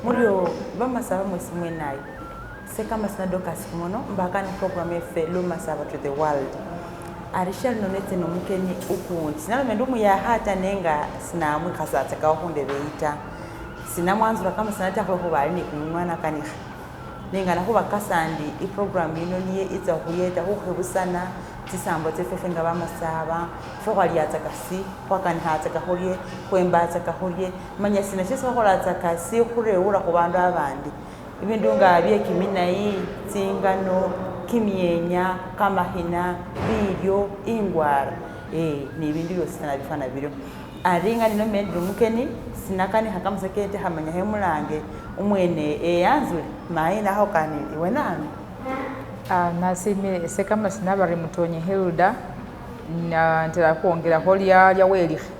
Muryo bamasaba mwesi mwenayo sekamasina Dorcas Kimono mbakani program efe Lumasaba to the world ari shalino netse nomukeni ukundi sinalome ndi omuyakha ta nenga sinamwikhasatsakawo khundebe eyi ta sinamwanzula kamasina ta khulwekhuba ali ni kumunwa nakanikha nenga nakhubakasa ndi iprogram yino niye itsa khuyeta khukhebusana tsisambo tsefwe nga bamasaba fwe khwalyatsaka si khwakanikhatsaka khurye khwembatsaka khurye manya sina shesi khwakholatsaka si khurewula khubandu abandi ibindu nga bye kiminayi tsingano kimyenya kamakhina bilyo ingwara ni bindu byosi tsana bifana biryo ari nga nino mendile omukeni sinakanikha kamasa kete khamanya khemulange omwene eyanzule mayi nakhokanile iwe nanu. Nasimile ese kamasina bari Mutonyi Hilda ntela khukhwongelakho lya welikhe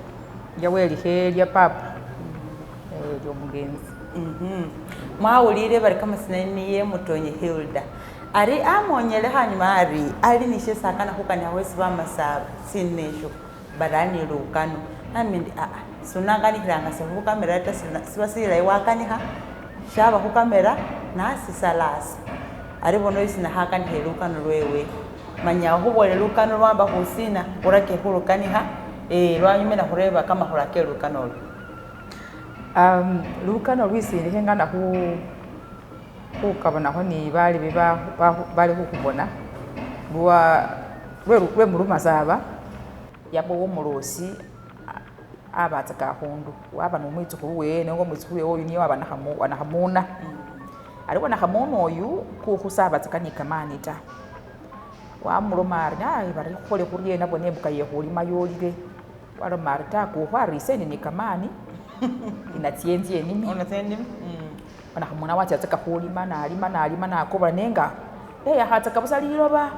lya welikhe lya papa lyomugenzi. Mwawulile bari kamasina niye Mutonyi Hilda ari amonyele hanyuma ari ali nishesi akana khukanikha khwesi bamasaba sinesho bari ali ni lukano nami ndi sunanganikhilanga se khukamera ta siba silayi wakanikha shaba khukamera nasisalasa ari bona oyu sinakhakanikha lukano lwewe manya khubolele lukano lwamba khusina khurake khulukanikha lwanyuma nakhureba kamakhula ke lukano olu. Lukano lwisi khengana khukabonakho ni balebe bali khukhubona lwe mulumasaba yabowa omulosi abatsaka akhundu waba nomwitsukhulu wewe nenga omwitsukhulu wewe oyu niye waba wanakhamuna ari wanakhamuna oyu kukhu sabatsaka nikamani ta wamuloma ari bari khukhole khuryena bona embuka yekhulima yolile waloma ari ta kukhu ari ise ndi nikamani inatsenze enime wanakhamuna watsatsaka khulima nalima nalima nakobola nenga eyakhatsaka busa liloba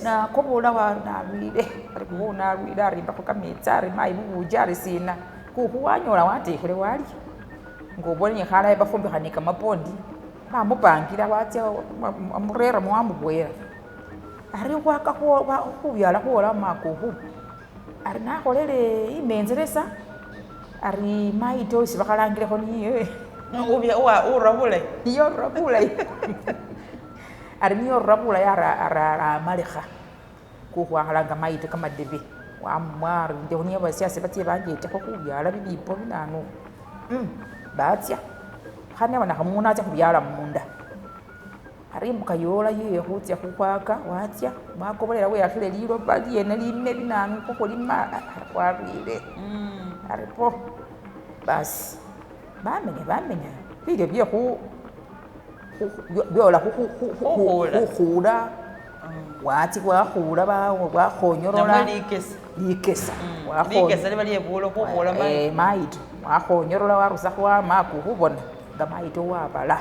nakobola nalwile ari kukhu nalwile arimbakho kametsi ari mayi bubuji ari sina kukhu wanyola watekhele walya ngobone nekhalayo bafumbikha nikamapondi bamupangila watsa amureremo wamubwela ari khwaka khubyala khwola makukhu ari nakholele imenzelesa ari mayito isi bakhalangilekho niye ura bulayi niye ura bulayi ari niye ura bulayi aramalekha kukhu wakhalanga mayito kamadebe wamwarindekho niye basyasi batse banjetekho khubyala bibipo binanu batsya khane wanakhamuna atsa khubyala mumunda ari imbuka yola ye khutsa khukhwaka watsya wakobolela weyakhile liloba lyene lime binanu khukhulima warwile ari po basi bamenya bilyo bye byola khukhula watsi wakhula wakhonyorola likesa likesa liba lyebulo khukhula mayito wakhonyorola warusakho wamaku khubona nga mayito wabala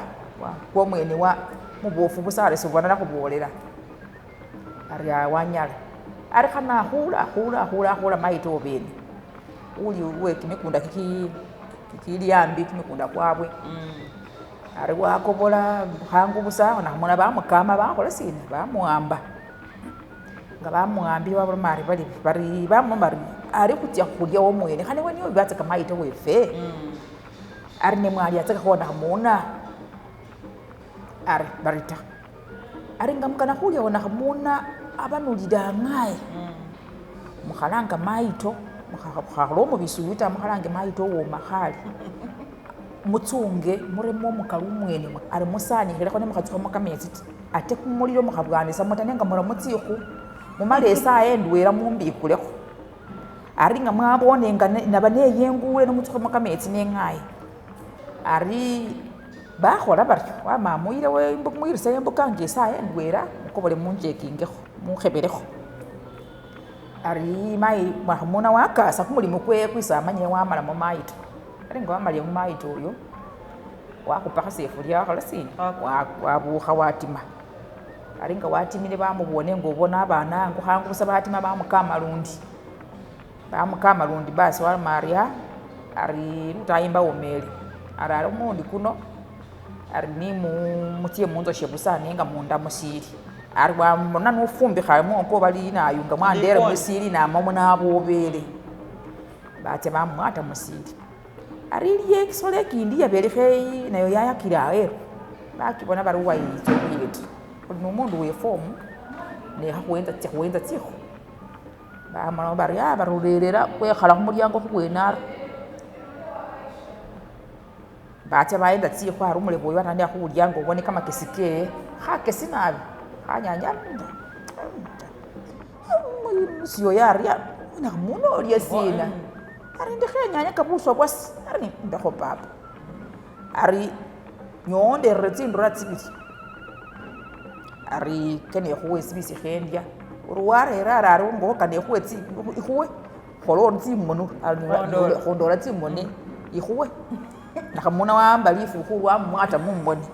kwomwene wa mubofu busa ari sobona nakhubolela ari wanyala ari khana akhula mayito obene uli we kimikunda kikili ambi kimikunda kwabwe ari wakobola khangu busa nakhamona bamukama bakhola sina bamuwamba nga bamuwambile wabaloma ari bari bamuloma ari ari khutsa khulya womwene khane we niyo bibatsaka mayito wefe ari nemwalyatsaka khonakhamuna ari bari ta ari nga mukana khulya wonakhamuna abanulila angaye mukhalanga mayito mukhakhola omubisuyu ta mukhalange mayito owomakhali mutsunge muremo omukali omwene ari musanikilekho nemukhatsukhamo kametsi ta ate kumulilo mukhabwanisamo ta nenga muramo tsikhu mumale esaa endwela mumbikulekho ari nga mwabone nga naba neyengule nemutsukhemo kametsi neng'aye ari bakhola baryo wama muyile mwirisa embuka nga esaa endwela mukobole munjekingekho mukhebelekho ari mayi mwakhamuna wakasa kumulimo kwe kwisi amanyile wamalamo mayito ari nga wamalile mumayito oyo wakhupa khasefulya wakhola sina wabukha watima ari nga watimile bamubone nga obona abana ango khangu busa batima bamukama lundi basi waloma ari ari lutayimba womele ari ari omulundi kuno ari nimutye munzoshe busa nenga munda musili ari wamona nofumbikha mwoko bali nayunga mwandere musili namamo nabobele Batsa bamwata musili. Ari iliyo ekisolo ekindi yabele nayo yayakile aweru, bakibona bari wayitsa okhuyeta, khuli nomundu wefwe omu nekhakhuwenza khuwenza tsikhu. Bamala bari barurerera wekhala khumulyango khubwene ari. Batsa bayenza tsikhu ari umulebe oyo watandikha khulya nga obone kamakesi kewe, khakesi nabi, khanyanya musiyoyo ari nakhamuna olya sina? Ari indi khenyanyaka buswa bwase, ari mbekho papa. Ari nyonderere tsindura tsibili, ari kene ekhuwe sibisi khendya, ori warera ari ari ingokho kane ekhuwe ikhuwe, khola ori tsimoni ori khondola tsimoni ikhuwe. Nakhamuna wawamba lifukhulu wamumwata mumoni,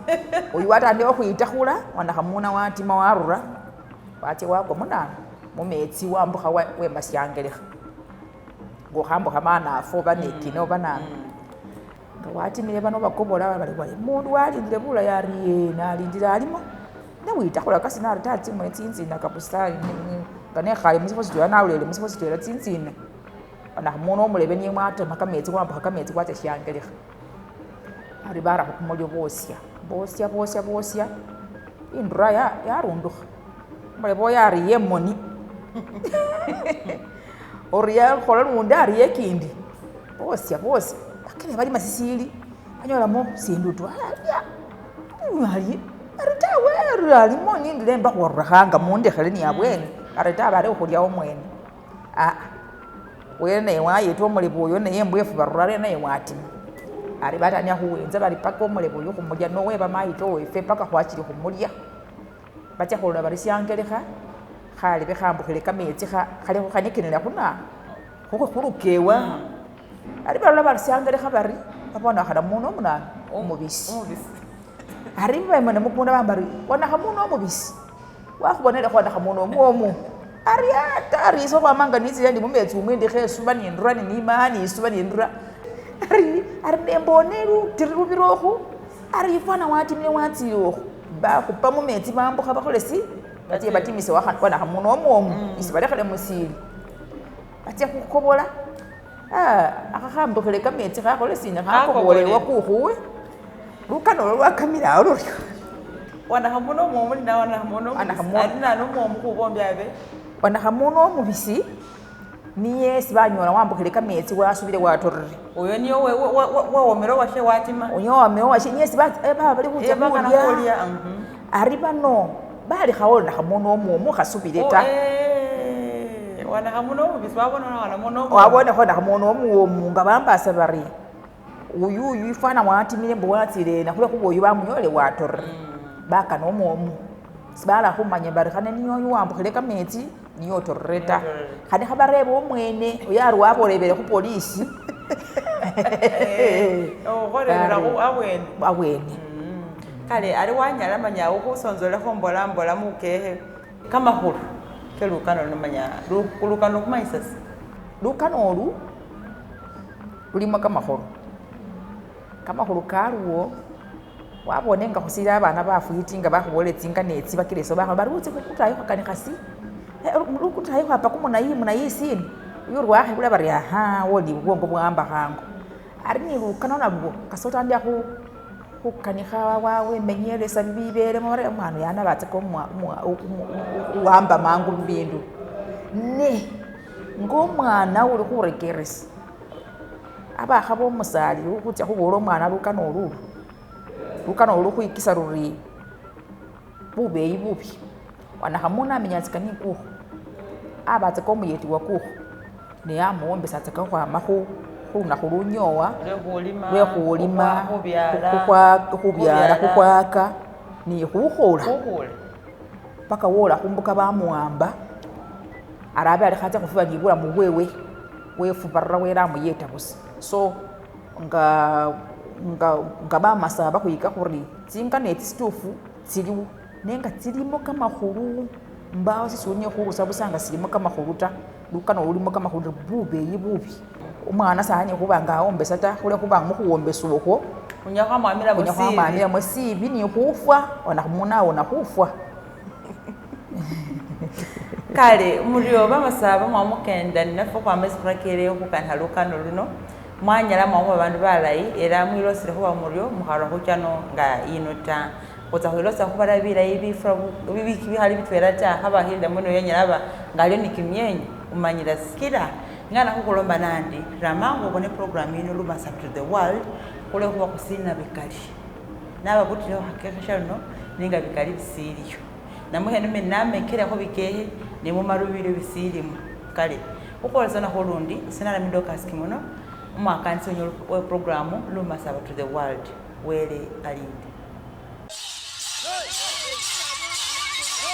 oyu watandikha khukhwitakhula, wanakhamuna watima warura, watsa wakwa munanu mumetsi wambukha wema syangelekha. Ngokhambukha manafu oba nekina oba nanu. Nga watimile bano bakobola bari mundu walindile bulayi ari yee nalindile alimo, newitakhula kasina ari taa tsimoni tsinzina kabisa nga nekhale musifo sitwela nalolele musifo sitwela tsinzina. Wanakhamuna omulebe niye mwatema kametsi wambukha kametsi watsa syangelekha. Ari barakho kumulilo bosya, bosya bosya bosya, indura yarundukha. Umulebe oyo ariye emoni. Ori yakhola lundi ariye ikindi, bosya bosya, lakini balima sisili, banyolamo sindu tu, ari ari tawe ari alimo nindile mbakhurukhanga mundekhele ni abwene, ari tawe ari khulya omwene. Wele naye wayeta omulebe oyo naye embwefu barura naye watima. Ari batandikha khuwenza bari paka omulebe oyo khumulya noweba mayito wefwe paka khwachile khumulya. Batsa khulola bari syangelekha, khalebe khambukhile kametsi khali khukhanyikinila khuna khulukewa. Ari balola bari syangelekha bari babona khalamuna omunanu omubisi. Ari bemene mukunda bamba bari wanakhamuna omubisi, wakhubonele khwanakhamuna omwomu. Ari ata ari ise khwamanga nitsile ndi mumetsi umwe ndi khesuba nindura ninima nisuba nindura. Ari ari nembone lutiri lubira okhu, ari ifwana watimile watsile okhu. Bakhupa mumetsi bambukha bakhole si batse batimise wanakhamuna omwomu isi balekhele musili. Batse khukobola, akhakhambukhile kametsi khakhole sina khakobole wakukhuwe. Lukano olwo lwakamile awo luryo. Wanakhamuna omwomu nina wanakhamuna omubisi, ari nani omwomu khubombi abe? Wanakhamuna omubisi niye esi banyola wambukhile kametsi wasubile watorere. Oyo niye wawomele owashe watima. Oyo wawomele owashe niye esi baba bali khutsa khulya. Ari bano balikhawo nakhamuna omwomu khasubile ta. Wanakhamuna omubisi wabona wanakhamuna omwomu. Wabona wanakhamuna omwomu nga bambasa bari uyu ifwana watimile mbu watsile nakhule khuba oyu bamunyole watorere. Bakana omwomu. Sibala khumanya bari khane niyo oyu wambukhile kametsi niyo otorere ta. Khane khabareba omwene oyo ari waborebele khupolisi. Okhorebela abwene. Abwene. Kale ari wanyala manya khusonzolekho mbola mbola mukekhe kamakhulu kelukano luno manya lukano khumanyisa si. Lukano olu lulimo kamakhulu. Kamakhulu kalwo wabone nga khusila abana bafwiti nga bakhubolele tsingano etsi bakile so bakhola bari utse khutayi khwakanikha si. Lukutayi khwapa kumunayi munayi sina. Uyo lwakhebula bari aha woli bubwongo bwamba khangu. Ari ni lukano nalwo kasotandikha khukanikha wemenyelesa bibelemo bari omwana oyo anabatsaka uwamba mangu bibindu. Ne ng'omwana uli khurekeresa abakhaba omusali ukhutsa khubola omwana lukano olulu. Lukano olu khwikisa ruri bubeyi bubi. Wanakhamuna amenyatsika ni kukhu, abatsaka omuyeti wa kukhu ne amuwombesatsaka khukhwama khulunakhu lunyowa lwekhulima khubyala khukhwaka ni khukhula paka wola khumbuka bamuwamba ari abe alekhatsa khufuba ni bulamu bwewe wefubarira wele amuyeta busa. So nga bamasa bakhwika khuri tsingano etsi situfu tsiliwo nenga tsilimo kamakhulu mbawo sisunya khurusa busa nga silimo kamakhulu ta. Lukano lulimo kamakhulu bubeyi bubi. Omwana sanya khuba nga awombesa ta khule khuba mukhuwombesa okhwo khunya khwamwamilamo sibi ni khufwa wanakhumuna awona khufwa. Kale murio bamasaba mwamukenda ninaffe khukhwama esi khurakele khukanikha lukano luno mwanyala mwakhuba bandu balayi era mwilosele khuba murio mukharura khuchano nga ino ta khutsa khwilosa khubara bilayi bifura bikhali bitwela ta khaba Hilda mwene yanyala aba nga aliyo ni kimyenyo umanyila sikila ngana khukhulomba nandi ramangu obone program ino Lumasaba to the world khulwekhuba khusina bikali nababutilekho khakekhe shaluno nenga bikali bisiliyo namwe khe namekelekho bikehe nemumaru bilyo bisilimo kale khukholesana khulundi sinalami Dorcas Kimono umwakanisi we programu Lumasaba to the world wele alinde.